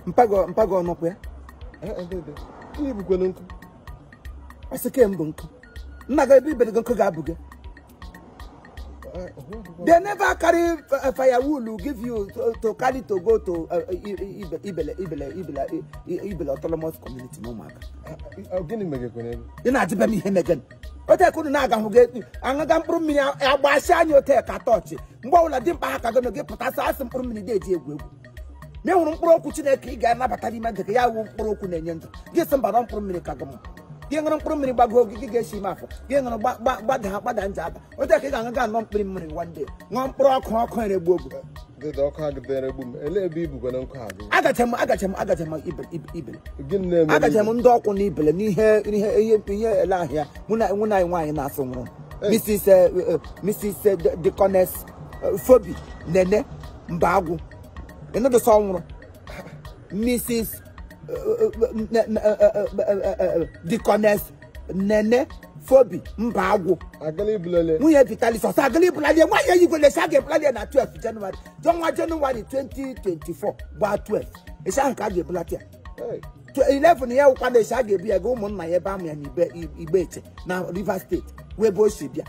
Mpago mpago ọnọkwa ya. Ihe bụkwanụ nkụ. Asị ke mbụ nkụ. Nna gị ebe ibere gị nkụ ga-abụ gị. They never carry firewood will give you to carry to go to Ibele Ibele Ibele Ibele autonomous community no matter. Gịnị megekwana ebe? Ị na-ajụbe m ihe megen. Ote ka unu na-aga hụ gị aṅaga mkpụrụ mmiri agbasi anya ote ka tọọchị. Mgbe ọbụla dimkpa ha ka gị pụtasị asị mkpụrụ mmiri dị eji egwu egwu. Ma ị hụrụ mkpụrụ okwu Chineke ị ga-anabata n'ime ndụ gị ya wụ mkpụrụ okwu na-enye ndụ. Gị sị mba na mkpụrụ mmiri ka gị mma. Gị ṅụrụ mkpụrụ mmiri gbago gị ga-esi ime afọ. Gị ṅụrụ gbada gbada nje aba. Ote ka ị ga-aṅụ ga anọ mkpụrụ mmiri one day. Ṅụọ mkpụrụ ọkụ ọkụ eregbu ogu. Dede ọkụ agidere egbu m. Elee ebe ibukwana nkụ a gị? Agacha m Ibele. Gịnị na-eme? Agacha m ndị ọkwụ na Ibele n'ihe ihe ihe ihe ele ahịa mụ na anyị nwaanyị na-asụ nwụrụ. Mrs. Mrs. Deaconess Phoebe Nene Mbagwu. Ịnụdụsọ nwụrụ. Mrs. Deaconess Nene Phoebe Mbagwu. Agala ibulale. Nwunye Vitalis ọsọ agala ibulale nwaanyị eyigwele si a ga-ebulale na 12 Jenụwarị. Jọnwa Jenụwarị 2024 gbaa 12. Esi ahụ ka a ga-ebulata ya. 11 ya wụkwa na esi a ga-ebu ya ga ụmụnna ya ebe amụ ya na Igbe Eche na Rivers Steeti wee ebe o si bịa.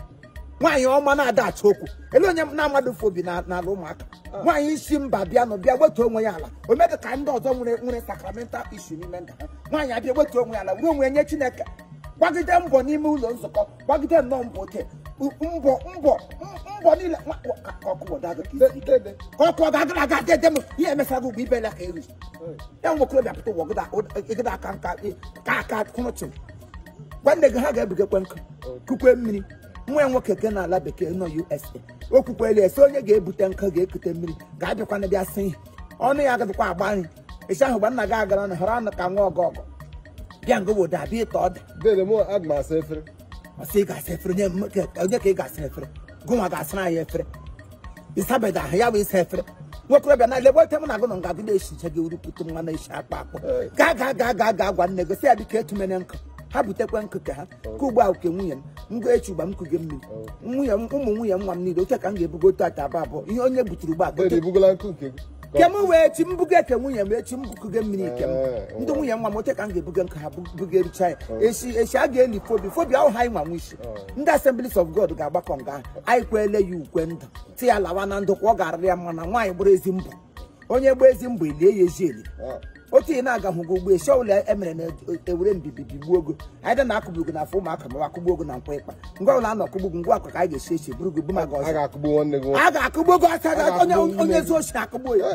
Nwaanyị ọma na-ada achọ okwu. Ele onye na-amadụ Phoebe n'ala ụmụaka. Nwaanyị isi mba bịa nọ bịa wetuo onwe ya ala. O medụ ka ndị ọzọ nwere sacramental issue n'ime ndụ ha. Nwaanyị abịa wetuo onwe ya ala were onwe ya nye Chineke. Gbagide mbọ n'ime ụlọ nzukọ, gbagide nnọọ mbọ ote mbọ mbọ mbọ niile ka ọkụ ka ọkụ ọ ga-agara aga dede m ihe emesara gị ugbo ibela ka eru ya nwa okorobịa pụta ụwa gịda aka nka ka aka kwụrụchim gwa nne gị ha ga-ebugekwe nkụ kukwe mmiri. Nwa ya nwoke ke n'ala bekee nọ USA o kwukwere ese onye ga-ebute nkụ ga-ekute mmiri ga-abịakwana bịa sị ihe ọnụ ya agadịkwa agba nri esi ahụ gba nna gị agara na họrọ anụ ka nwa ọgọ ọgọ bịa nga obodo abịa ịta ọda. Dede mụ aga m asa efere. Ọsị ị ga-asa efere onye ka ị ga-asa efere gụnwa ga-asara anyị efere ịsabeda ahụ ya bụ ịsa efere. Nwokorobịa na lebe ote mụ na gụ nọ nga gị na-esiche gị urupụtụ nwa na-esi akpa akpọ gaa gaa gaa gaa gaa gwa nne gị sị ya biko etumene nkụ ha butekwe nkụ ka ha ka ugbu a oke nwunye m ngwa echi ugba m kuge mmiri nwunye m ụmụ nwunye m nwa m niile ote ka m ga-ebugo otu ata abụọ abụọ ihe onye butere ugbu a ke m wee echi m buga eke nwunye m echi m bukuge mmiri ike m ndị nwunye nwa m ote ka m ga-ebuga nkụ ha buga ericha ya echi echi a ga-eli Phoebe Phoebe ahụ ha nwa nwa isi ndị Assemblies of God ga-agbakọ nga ahụ anyị kwele ya ukwe ndụ ti ya lawa na ndụ kwa ọ ga-arịrị ya mma na nwaanyị gbara ezi mbọ onye gba ezi mbọ elie ya ezi eli otu ị na-aga hụgo ugbo esi ọbụla emere na ewere mbibi bigbuo ogo anyị dị na-akụgbu gị n'afọ ụmụaka ma akụgbu ogo na nkwa ịkpa ngwa ụlọ a na-akụgbu gị ngwa akwa ka anyị ga-esi esi buru gị buma gị ọzọ a ga-akụgbu gị ọsọ onye ezi ochi na-akụgbu ya.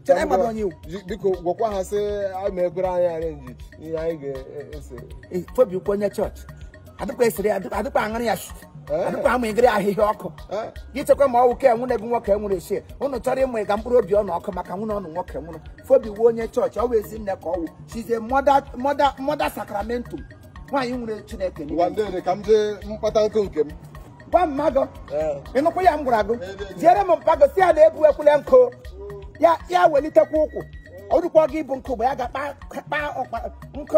Chere ịmado onye iwu biko gwakwa ha sị ama ekwere anyị arenji ihe anyị ga-ese. Phoebe ukwu onye chọọchị adịkwa esere ya adịkwa aṅụrị ya adịkwa amụ ịgịrị ahịhịa ọkụ gị chekwa ma ọ wụ ke nwunye gị nwoke nwụrụ esi ụnụ chọrọ ịmụ ịga mkpụrụ obi ọnụ ọkụ maka nwunye ọnụ nwoke nwụrụ. Phoebe wu onye chọọchị ọ wụ ezi nne ka ọ wụ she's a mother mother sacramentum nwaanyị nwere Chineke n'ime. Ka m jee mkpata nkụ nke m gwa mmadụ ịnụkwu ya m gwara gị jere m mpago si ya na-ebu ekwule nkụ ya ya welitekwa ụkwụ ọ dịkwa gị ibu nkụ mgbe ya ga-akpa ọkpa nkụ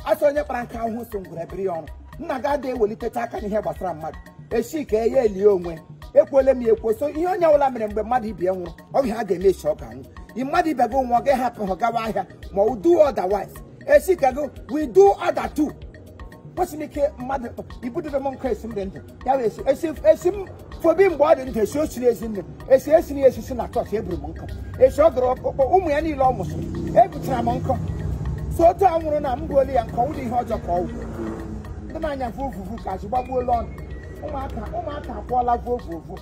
asị onye kpara nkụ ahụhụ so ngwere biri ya ọrụ nna gị adịghị ewelitecha aka n'ihe gbasara mmadụ echi ka ya elie onwe ekwuole m ya ekwuo so ihe onye ọbụla mere mgbe mmadụ ibe nwụrụ ọ bụ ihe a ga-eme echi ọ ga-anwụ ị mmadụ ibe gị nwụọ gị hapụ ha gawa ahịa ma ọ do otherwise echi ka gị we do other two kwesịrị ike mmadụ ibudoro m nkụ esi m dị ndụ ya wee esi esi esi m Phoebe mgbe ọ dị ndụ esi o siri ezi nne esi esiri esisi na chọọchị eburu m nkụ esi ọ gụrụ ọkpụkpọ ụmụ ya niile ọ mụsịrị ebuchara m nkụ so otu a nwụrụ na m gbuolu ya nkọ wụdị ihe ọjọọ ka ọ wụ ndị na-anya vuvuvu ka azụ gbagbuola ọnụ ụmụaka akwụọla vuvuvu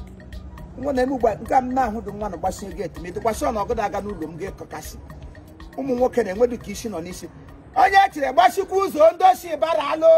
nwa na-eme ugbu a nke m na-ahụ dị nwa na gbachie geeti ma ịdịkwasị ọ na ọgụda aga n'ụlọ m ga-ekọkasị ụmụ nwoke na-enwe dị ka isi nọ n'isi onye echere gbachikwa ụzọ ndị oshi bara alụ.